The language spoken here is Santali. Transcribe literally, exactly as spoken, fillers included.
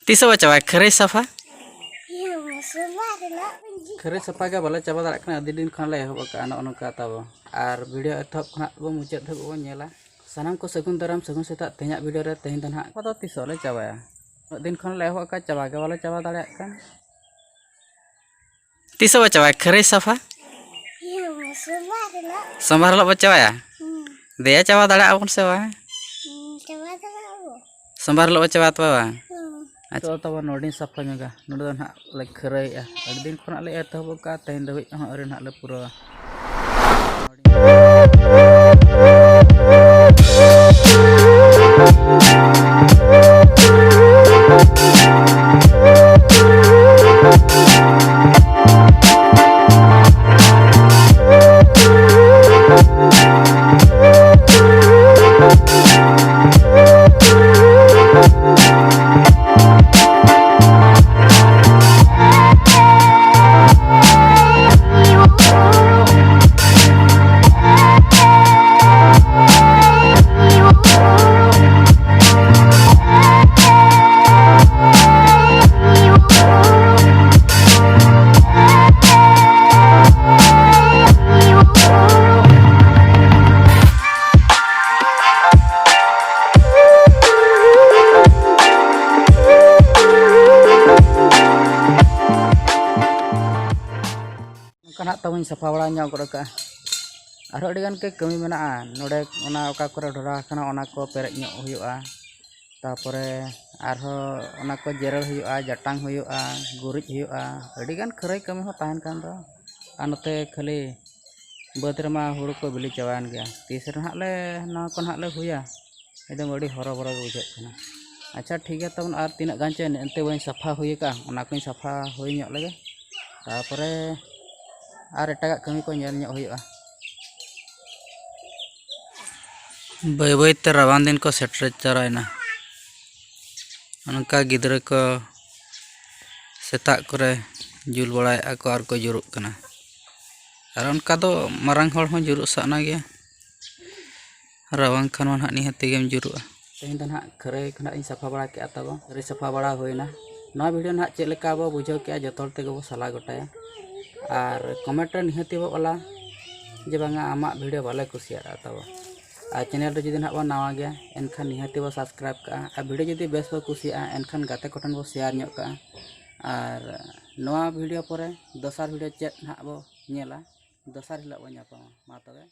ᱛᱤᱥᱚᱜ ᱵᱚ ᱪᱟᱵᱟᱭᱟ ᱠᱷᱟᱹᱨᱟᱹᱭ ᱥᱟᱯᱷᱟ? ᱠᱷᱟᱹᱨᱟᱹᱭ ᱥᱟᱯᱷᱟ ᱜᱮ ᱵᱟᱞᱮ ᱪᱟᱵᱟ ᱫᱟᱲᱮᱭᱟᱜ ᱠᱟᱱᱟ, ᱟᱹᱰᱤ ᱫᱤᱱ ᱠᱷᱚᱱ ᱞᱮ ᱮᱦᱚᱵ ᱟᱠᱟᱫᱼᱟ ᱱᱚᱜᱼᱚ ᱱᱚᱝᱠᱟ ᱛᱟᱵᱚ᱾ ᱟᱨ ᱵᱷᱤᱰᱤᱭᱳ ᱮᱛᱚᱦᱚᱵ ᱠᱷᱚᱱᱟᱜ ᱵᱚ ᱢᱩᱪᱟᱹᱫ ᱫᱷᱟᱹᱵᱤᱡ ᱵᱚᱱ ᱧᱮᱞᱟ᱾ ᱥᱟᱱᱟᱢ ᱠᱚ ᱥᱟᱹᱜᱩᱱ ᱫᱟᱨᱟᱢ, ᱥᱟᱹᱜᱩᱱ ᱥᱮᱛᱟᱜ᱾ ᱛᱮᱦᱮᱧᱟᱜ ᱵᱷᱤᱰᱤᱭᱳ ᱨᱮ ᱛᱮᱦᱮᱧ ᱫᱚ ᱱᱟᱦᱟᱜ ᱟᱫᱚ ᱛᱤᱥᱚᱜ ᱞᱮ ᱪᱟᱵᱟᱭᱟ? ᱩᱱᱟᱹᱜ ᱫᱤᱱ ᱠᱷᱚᱱ ᱞᱮ ᱮᱦᱚᱵ ᱟᱠᱟᱫ, ᱪᱟᱵᱟ ᱜᱮ ᱵᱟᱞᱮ ᱪᱟᱵᱟ ᱫᱟᱲᱮᱭᱟᱜ ᱠᱟᱱ᱾ ᱛᱤᱥᱚᱜ ᱵᱚ ᱪᱟᱵᱟᱭᱟ ᱠᱷᱟᱹᱨᱟᱹᱭ ᱥᱟᱯᱷᱟ? ᱦᱮᱸ, ᱥᱳᱢᱵᱟᱨ ᱦᱤᱞᱳᱜ᱾ ᱥᱳᱢᱵᱟᱨ ᱦᱤᱞᱳᱜ ᱵᱚ ᱪᱟᱵᱟᱭᱟ? ᱦᱩᱸ᱾ ᱫᱮᱭᱟ, ᱪᱟᱵᱟ ᱫᱟᱲᱮᱭᱟᱜᱼᱟ ᱵᱚᱱ ᱥᱮ ᱵᱟᱝ? ᱦᱩᱸ, ᱪᱟᱵᱟ ᱫᱟᱲᱮᱭᱟᱜᱼᱟ ᱵᱚ᱾ ᱥᱳᱢᱵᱟᱨ ᱦᱤᱞᱳᱜ ᱵᱚ ᱪᱟᱵᱟᱭᱟ ᱛᱚᱵᱮ ᱵᱟᱝ? ᱦᱩᱸ᱾ ᱟᱪᱪᱷᱟ, ᱛᱚᱵᱮ ᱱᱚᱰᱮᱧ ᱥᱟᱯᱷᱟ ᱧᱚᱜᱟ᱾ ᱱᱚᱰᱮ ᱫᱚ ᱱᱟᱦᱟᱜ ᱞᱮ ᱠᱷᱟᱹᱨᱟᱹᱭᱮᱜᱼᱟ᱾ ᱟᱹᱰᱤ ᱫᱤᱱ ᱠᱷᱚᱱᱟᱜ ᱞᱮ ᱮᱛᱚᱦᱚᱵ ᱟᱠᱟᱫᱼᱟ, ᱛᱮᱦᱮᱧ ᱫᱷᱟᱹᱵᱤᱡ ᱦᱚᱸ ᱟᱹᱣᱨᱤ ᱱᱟᱦᱟᱜ ᱞᱮ ᱯᱩᱨᱟᱹᱣᱟ᱾ ᱱᱚᱝᱠᱟ ᱱᱟᱜ ᱛᱟᱵᱚᱧ ᱥᱟᱯᱷᱟ ᱵᱟᱲᱟ ᱧᱚᱜ ᱜᱚᱫ ᱠᱟᱜᱼᱟ᱾ ᱟᱨᱦᱚᱸ ᱟᱹᱰᱤᱜᱟᱱ ᱜᱮ ᱠᱟᱹᱢᱤ ᱢᱮᱱᱟᱜᱼᱟ ᱱᱚᱰᱮ, ᱚᱱᱟ ᱚᱠᱟ ᱠᱚᱨᱮ ᱰᱷᱚᱰᱟ ᱟᱠᱟᱱᱟ ᱚᱱᱟ ᱠᱚ ᱯᱮᱨᱮᱡ ᱧᱚᱜ ᱦᱩᱭᱩᱜᱼᱟ᱾ ᱛᱟᱯᱚᱨᱮ ᱟᱨᱦᱚᱸ ᱚᱱᱟ ᱠᱚ ᱡᱮᱨᱮᱲ ᱦᱩᱭᱩᱜᱼᱟ, ᱡᱟᱴᱟᱝ ᱦᱩᱭᱩᱜᱼᱟ, ᱜᱩᱨᱤᱡ ᱦᱩᱭᱩᱜᱼᱟ᱾ ᱟᱹᱰᱤᱜᱟᱱ ᱠᱷᱟᱹᱨᱟᱹᱭ ᱠᱟᱹᱢᱤ ᱦᱚᱸ ᱛᱟᱦᱮᱱ ᱠᱷᱟᱱ ᱫᱚ, ᱟᱨ ᱱᱚᱛᱮ ᱠᱷᱟᱹᱞᱤ ᱵᱟᱹᱫᱽ ᱨᱮᱢᱟ ᱦᱩᱲᱩ ᱠᱚ ᱵᱤᱞᱤ ᱪᱟᱵᱟᱭᱮᱱ ᱜᱮᱭᱟ᱾ ᱛᱤᱥ ᱨᱮ ᱱᱟᱦᱟᱜ ᱞᱮ ᱱᱚᱣᱟ ᱠᱚ ᱱᱟᱦᱟᱜ ᱞᱮ ᱦᱩᱭᱟ? ᱮᱠᱫᱚᱢ ᱟᱹᱰᱤ ᱦᱚᱨᱚᱵᱚᱨᱚ ᱜᱮ ᱵᱩᱡᱷᱟᱹᱜ ᱠᱟᱱᱟ᱾ ᱟᱪᱪᱷᱟ, ᱴᱷᱤᱠ ᱜᱮᱭᱟ, ᱛᱟᱵᱚᱱ ᱟᱨ ᱛᱤᱱᱟᱹᱜ ᱜᱟᱱ ᱪᱚ ᱮᱱᱛᱮ ᱵᱟᱹᱧ ᱥᱟᱯᱷᱟ ᱦᱩᱭ ᱟᱠᱟᱫᱼᱟ, ᱚᱱᱟ ᱠᱚᱧ ᱥᱟᱯᱷᱟ ᱦᱩᱭ ᱧᱚᱜ ᱞᱮᱜᱮ, ᱛᱟᱨᱯᱚᱨᱮ ᱟᱨ ᱮᱴᱟᱜᱟᱜ ᱠᱟᱹᱢᱤ ᱠᱚ ᱧᱮᱞ ᱧᱚᱜ ᱦᱩᱭᱩᱜᱼᱟ᱾ ᱵᱟᱹᱭ ᱵᱟᱹᱭ ᱛᱮ ᱨᱟᱵᱟᱝ ᱫᱤᱱ ᱠᱚ ᱥᱮᱴᱮᱨ ᱡᱟᱣᱨᱟᱭᱮᱱᱟ᱾ ᱚᱱᱠᱟ ᱜᱤᱫᱽᱨᱟᱹ ᱠᱚ ᱥᱮᱛᱟᱜ ᱠᱚᱨᱮ ᱡᱩᱞ ᱵᱟᱲᱟᱭᱮᱫᱼᱟ ᱠᱚ ᱟᱨ ᱠᱚ ᱡᱩᱨᱩᱜ ᱠᱟᱱᱟ᱾ ᱟᱨ ᱚᱱᱠᱟ ᱫᱚ ᱢᱟᱨᱟᱝ ᱦᱚᱲ ᱦᱚᱸ ᱡᱩᱨᱩᱜ ᱥᱟᱱᱟ ᱜᱮᱭᱟ᱾ ᱨᱟᱵᱟᱝ ᱠᱷᱟᱱ ᱢᱟ ᱱᱟᱦᱟᱜ ᱱᱤᱦᱟᱹᱛ ᱛᱮᱜᱮᱢ ᱡᱩᱨᱩᱜᱼᱟ᱾ ᱛᱮᱦᱮᱧ ᱫᱚ ᱱᱟᱦᱟᱜ ᱠᱷᱟᱹᱨᱟᱹᱭ ᱠᱷᱚᱱᱟᱜ ᱤᱧ ᱥᱟᱯᱷᱟ ᱵᱟᱲᱟ ᱠᱮᱜᱼᱟ ᱛᱟᱵᱚ᱾ ᱠᱷᱟᱹᱨᱟᱹᱭ ᱥᱟᱯᱷᱟ ᱵᱟᱲᱟ ᱦᱩᱭᱱᱟ᱾ ᱱᱚᱣᱟ video ᱱᱟᱦᱟᱜ ᱪᱮᱫ ᱞᱮᱠᱟ ᱵᱚ ᱵᱩᱡᱷᱟᱹᱣ ᱠᱮᱜᱼᱟ, ᱡᱚᱛᱚ ᱦᱚᱲ ᱛᱮᱜᱮ ᱵᱚ ᱥᱟᱞᱟ ᱜᱚᱴᱟᱭᱟ᱾ ᱟᱨ comment ᱨᱮ ᱱᱤᱦᱟᱹᱛᱤ ᱵᱚ ᱚᱞᱟ ᱡᱮ ᱵᱟᱝᱟ, ᱟᱢᱟᱜ video ᱵᱟᱞᱮ ᱠᱩᱥᱤᱭᱟᱜᱼᱟ ᱛᱟᱵᱚ᱾ ᱟᱨ channel ᱨᱮ ᱡᱩᱫᱤ ᱱᱟᱦᱟᱜ ᱵᱚ ᱱᱟᱣᱟ ᱜᱮᱭᱟ, ᱮᱱᱠᱷᱟᱱ ᱱᱤᱦᱟᱹᱛᱤ ᱵᱚ subscribe ᱠᱟᱜᱼᱟ᱾ ᱟᱨ video ᱡᱩᱫᱤ ᱵᱮᱥ ᱵᱚ ᱠᱩᱥᱤᱭᱟᱜᱼᱟ, ᱮᱱᱠᱷᱟᱱ ᱜᱟᱛᱮ ᱠᱚᱴᱷᱮᱱ ᱵᱚ share ᱧᱚᱜ ᱠᱟᱜᱼᱟ᱾ ᱟᱨ ᱱᱚᱣᱟ video ᱯᱚᱨᱮ ᱫᱚᱥᱟᱨ video ᱪᱮᱫ ᱱᱟᱦᱟᱜ ᱵᱚ ᱧᱮᱞᱟ, ᱫᱚᱥᱟᱨ ᱦᱤᱞᱳᱜ ᱵᱚ ᱧᱟᱯᱟᱢᱟ᱾ ᱢᱟ ᱛᱚᱵᱮ᱾